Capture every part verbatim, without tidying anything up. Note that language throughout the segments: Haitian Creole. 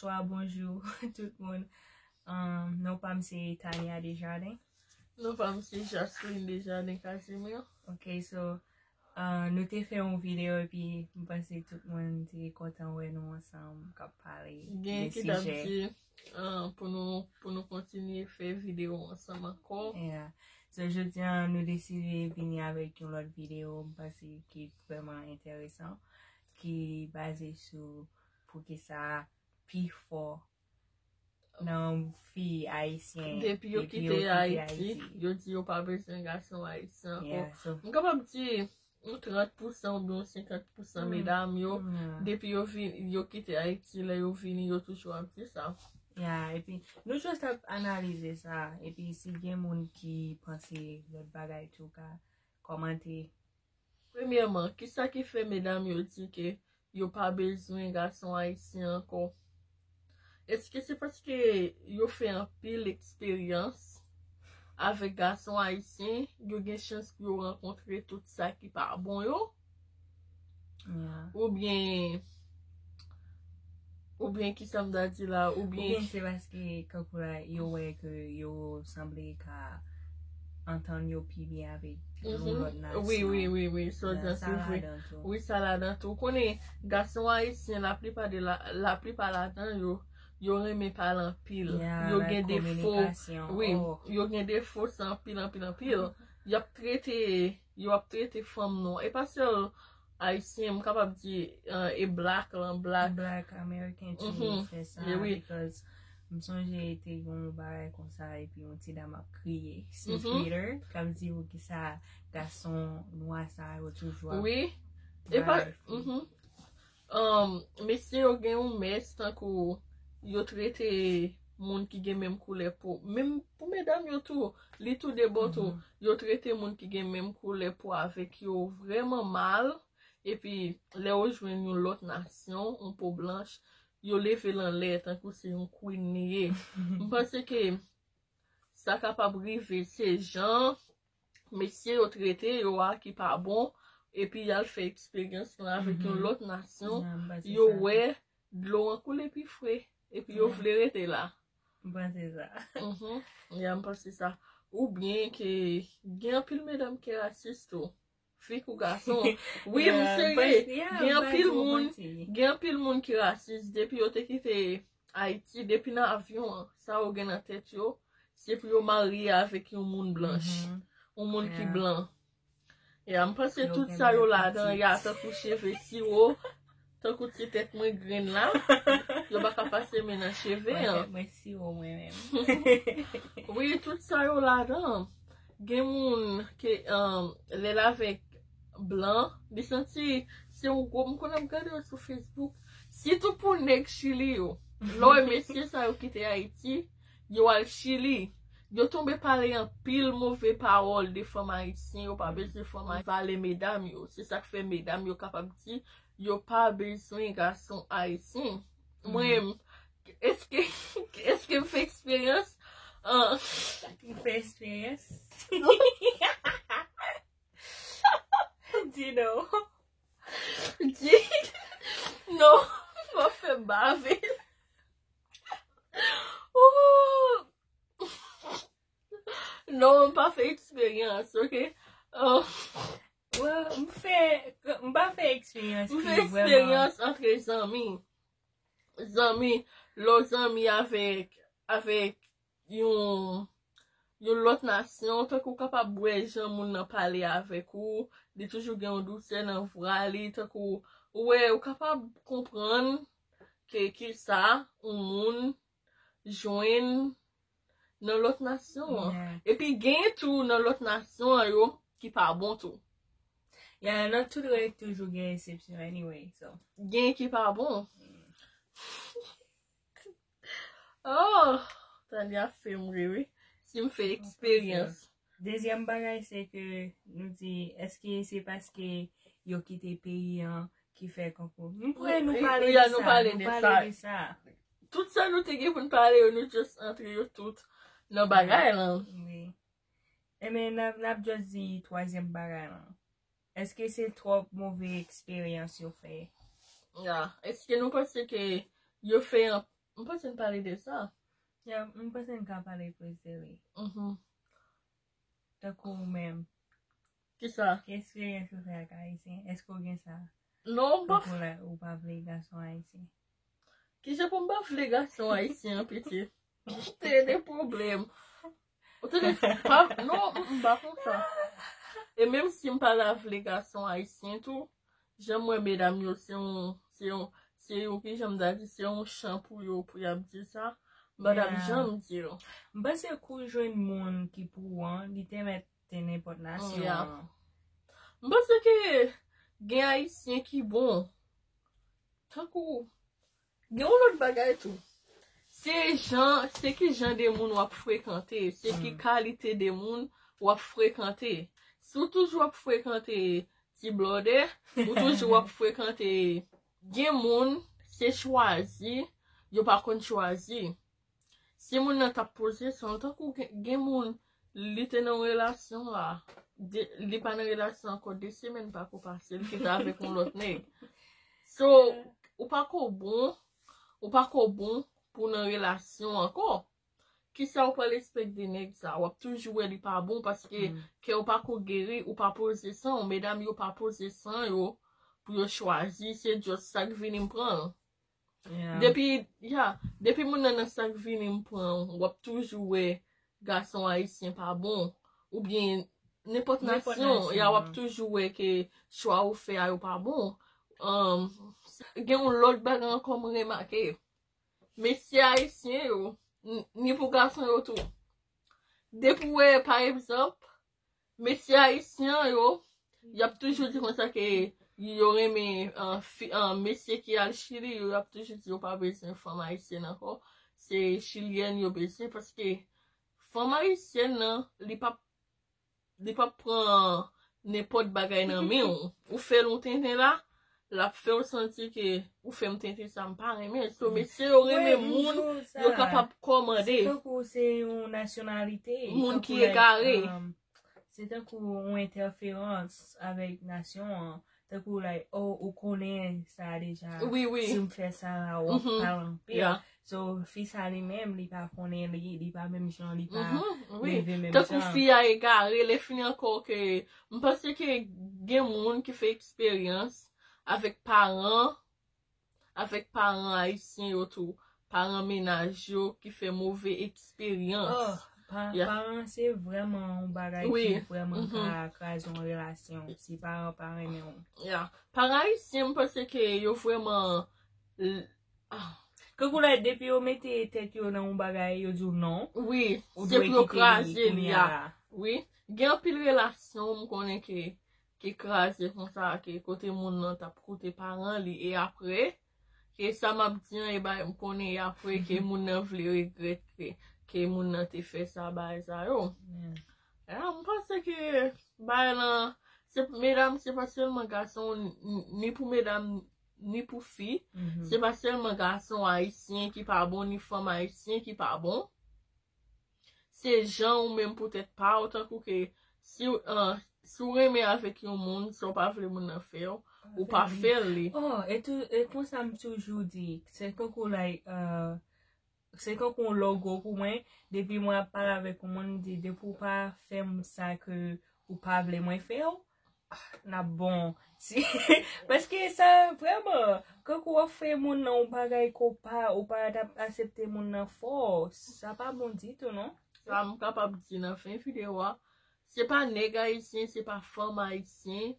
Bonswa, bonjou, tout moun. Um, non pa m se Tania Desjardins. Non pa m se Jasmine Desjardins Casimir. Ok, so, uh, nou te fè yon videyo epi m panse tout moun te kontan wè nou ansanm k ap pale de sijè. Gen ki t ap di uh, pou nou pou nou kontinye fè videyo ansanm ankò. Yeah. So, jodi a, nou deside vini avèk yon lòt videyo, m panse ki vrèman enteresan, ki baze sou poukisa pi fò nan fi ayisyen depi yo kite Ayiti, yo di yo pa bezwen gason ayisyen ankò. M kapab di yon trant pousan oubyen yon senkant pousan medam yo, depi yo vin, yo kite Ayiti, lè yo vini, yo toujou ap di sa. Ya, epi nou just ap analize sa, epi si gen moun ki panse lòt bagay tou ka kòmante. Premyèman, kisa ki fè medam yo di ke yo pa bezwen gason ayisyen ankò? Èske se paske yo fè anpil eksperyans avèk gason ayisyen, yo gen chans pou yo rankontre tout sa ki pa bon yo? Oubyen oubyen kisa m ta di la, oubyen se paske kankou la yo wè ke yo sanble ka antann yo pi byen avèk yon lòt nasyon. Wi, wi, wi, wi, sa w di an se vre. Wi, sa ladan tou. Ou konnen, gason ayisyen, laplipa de la, laplipa ladan yo, yo renmen pale anpil. Yo gen defo. Wi, yo gen defo, se anpil, anpil, anpil. Y ap trete, yo ap trete fanm nou. E pa sèl ayisyen, m kapab di e black lan, black. Black American tou fè sa, because m sonje te gen yon bagay konsa epi yon ti dam ap kriye sou Twitter k ap di poukisa gason nwa sa yo toujou ap. Wi. E pa. Mesye yo gen yon mès tankou yo trete moun ki gen menm koulè po, menm pou medam yo tou, li tou de bò tou. Yo trete moun ki gen menm koulè po avèk yo vrèman mal. Epi lè yo jwenn yon lòt nasyon, yon po blanch, yo leve l anlè tankou se yon queen li ye. M panse ke sa kapab rive, se jan mesye yo trete yo a ki pa bon, epi y al fè eksperyans lan avèk yon lòt nasyon, yo wè dlo an koule pi fre, epi yo vle rete la. M panse sa. Ya, m panse sa. Oubyen ke gen anpil medam ki rasis tou. Fi kou gason. Wi, m serye. Gen anpil moun, gen anpil moun ki rasis depi yo te kite Ayiti, depi nan avyon an, sa yo gen nan tèt yo, se pou yo marye avèk yon moun blanch, yon moun ki blan. Ya, m panse tout sa yo ladan, ya, tankou cheve siwo, tankou ti tèt mwen grenn la, yo pa ka pase men nan cheve an. Mwen siwo mwen menm. Wi, tout sa yo ladan. Gen moun ke lè l avèk blan, li santi se yon gwo, m konn ap gade yo sou Facebook. Sitou pou nèg Chili yo. Lè w wè mesye sa yo kite Ayiti, yo al Chili. Yo tonbe pale anpil move pawòl de fanm ayisyen, yo pa bezwen fanm ayisyen. Vale medam yo. Se sa k fè medam yo kapab di yo pa bezwen gason ayisyen. Mwen menm, èske èske m fè eksperyans? M fè eksperyans. Di non. Di non. M ap fè bave. Non, m pa fè eksperyans, ok? Well, m fè, m pa fè eksperyans. M fè eksperyans antre zanmi. Zanmi, lè w zanmi avèk, avèk yon, yon lòt nasyon, tankou w kapab wè jan moun nan pale avèk ou, li toujou gen yon dousè nan vwa li, tankou ou wè, ou kapab konprann ke kisa yon moun jwenn nan lòt nasyon an. Epi gen tou nan lòt nasyon an yo ki pa bon tou. Ya, nan tout règ toujou gen eksepsyon anyway, so. Gen ki pa bon. Oh, Tania fè m ri wi. Si m fè eksperyans. Dezyèm bagay se ke nou di, èske se paske yo kite peyi an ki fè kankou? Nou kwè nou pale de sa, nou pale de sa. Tout sa nou te gen pou n pale yo, nou just antre yo tout nan bagay lan. Wi. Enben, n ap, n ap just di twazyèm bagay lan. Èske se twòp move eksperyans yo fè? Ya. Èske nou panse ke yo fè an M panse n pale de sa. Ya, m panse n ka pale plis de li. Mhm. Tankou ou menm. Kisa? Ki eksperyans ou fè ak Ayisyen? Èske w gen sa? Non, m pa Tankou la, ou pa vle gason Ayisyen? Kijan pou m pa vle gason Ayisyen an, pitit? Te de pwoblèm. Ou tande, pa, non, m pa konn sa. E menm si m pa ta vle gason Ayisyen tou, jan m wè medam yo, se yon, se yon, se yon, ki jan m ta di, se yon chan pou yo, pou y ap di sa. M pa t ap Yeah. janm di yo. M panse kou jwenn moun ki pou ou an, li te mèt te nenpòt nasyon Yeah. an. M panse ke gen Ayisyen ki bon. Tankou, gen yon lòt bagay tou. Se jan, se ki jan de moun w ap frekante, se ki kalite de moun w ap frekante. Si w toujou ap frekante ti blòdè, ou toujou ap frekante, gen moun, se chwazi, yo pa konn chwazi. Si moun nan t ap poze san l, tankou gen, gen moun, li te nan relasyon la, de, li pa nan relasyon ankò de semèn pako pase, li kite avèk yon lòt nèg. So, ou pako bon, ou pako bon pou nan relasyon ankò. Kisa ou pral espèk de nèg sa? W ap toujou wè li pa bon paske kè w pako geri, ou pa poze san w. Medam yo pa poze san yo pou yo chwazi, se just sa k vini m pran l. Yeah. Depi, ya, depi moun nan nan sa k vini m pran w, w ap toujou wè gason ayisyen pa bon, oubyen nenpòt Nenpòt nasyon, ya, w ap nasyon. Toujou wè ke chwa ou fè a yo pa bon. Um, gen yon lòt bagay ankò m remake. Mesye ayisyen yo, n- ni pou gason yo tou. Depi w wè, pa egzanp, mesye ayisyen yo, y ap toujou di konsa ke yo renmen, uh, fi, uh, mesye ki al Chili yo, y ap toujou di yo pa bezwen fanm ayisyèn ankò. Se chilyèn yo bezwen, paske fanm ayisyèn nan, li p ap, li p ap pran nenpòt bagay nan men w. Ou fè l yon tenten la, l ap fè w santi ke ou fè m tenten sa, m pa renmen. So, mesye yo renmen moun yo kapab kòmande. Se tankou se yon nasyonalite. Moun ki Tankou, like, egare. Um, se tankou yon entèferans avèk nasyon an. Tankou, like, oh, ou konnen sa deja. Wi, wi. Si m fè sa la, w ap Mhm. pale anpil. Yeah. So, fi sa li menm, li pa konnen li, li pa menm jan, li pa Mhm, wi. leve menm Tankou jan. Fi a egare, lè fini ankò ke, m panse ke gen moun ki fè eksperyans avèk paran, avèk paran ayisyen yo tou, paran mennaj yo ki fè move eksperyans. Oh, pa, Yeah. Paran se vrèman yon bagay Wi. Ki vrèman Mhm. Ka kraze yon relasyon. Si paran pa renmen w. Yeah. Paran ayisyen, m panse ke yo vrèman l- ah, Kankou la, depi yo mete tèt yo nan yon bagay, yo di w non. Wi, Ou se dwe pou yo kite li kraze kounye li a a. La. Wi, gen anpil relasyon m konnen ke, ki kraze konsa, ke kote moun nan t ap koute paran li, e apre, ke sa m ap di an, e bay, m konnen e apre ke moun nan vle regrèt ke, ke moun nan te fè sa, bagay sa yo. Yeah. Ya, m panse ke bagay lan, se, medam, se pa sèlman gason, n- ni pou medam, ni pou fi. Mhm. Se pa sèlman gason ayisyen ki pa bon, ni fanm ayisyen ki pa bon. Se jan ou menm pou tèt pa w, tankou ke si, w- ah, si w renmen avèk yon moun, sa w pa vle moun nan fè w, ou pa fè l li. Oh, e tou, e konsa m toujou di, se kankou, like, uh, se kankou yon logo pou mwen, depi mwen ap pale avèk yon moun, m di, depi w pa fè m sa ke ou pa vle mwen fè w, n ap bon. Si, paske sa, vrèman, kankou w ap fè moun nan yon bagay ke w pa, ou pa t ap aksepte moun nan fè w, sa pa bon ditou, non? Sa m kapab di nan fen videyo a, se pa nèg ayisyen, se pa fanm ayisyen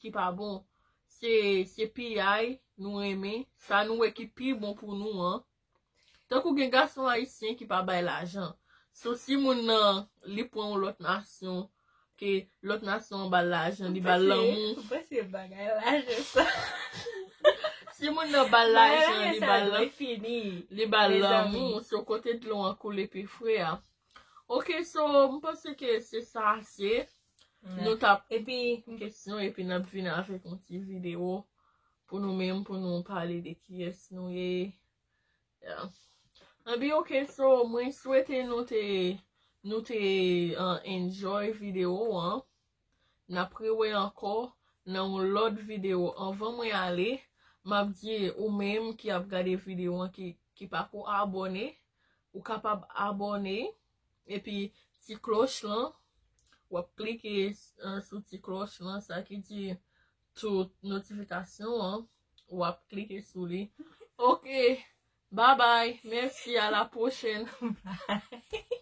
ki pa bon. Se, se piyay nou renmen, sa nou wè ki pi bon pou nou an. Tankou gen gason ayisyen ki pa bay lajan. So, si moun nan, li pran yon lòt nasyon, ke lòt nasyon an ba l lajan, li ba l lanmou. Mwen se bagay lajan sa. Si moun nan ba l lajan, li ba l Dwe fini. Li ba l Mezanmi. Lanmou, so kote dlo an koule pi fre a. Ok, so, m panse ke se sa, se. Nou t ap Epi, kesyon, epi n ap vin avèk yon ti videyo pou nou menm, pou nou pale de kiyès nou ye. Yeah. Anben, ok, so, mwen swete nou te, nou te, uh, enjoy videyo an. N ap rewè ankò nan yon lòt videyo. Anvan mwen ale, m ap di ou menm ki ap gade videyo an, ki, ki pako abòne, ou kapab abòne, epi ti klòch lan, w ap klike, eh, sou ti klòch lan, sa ki di tout notifikasyon an, w ap klike sou li. Ok, bye bye, mèsi, a la pwochèn. Bye.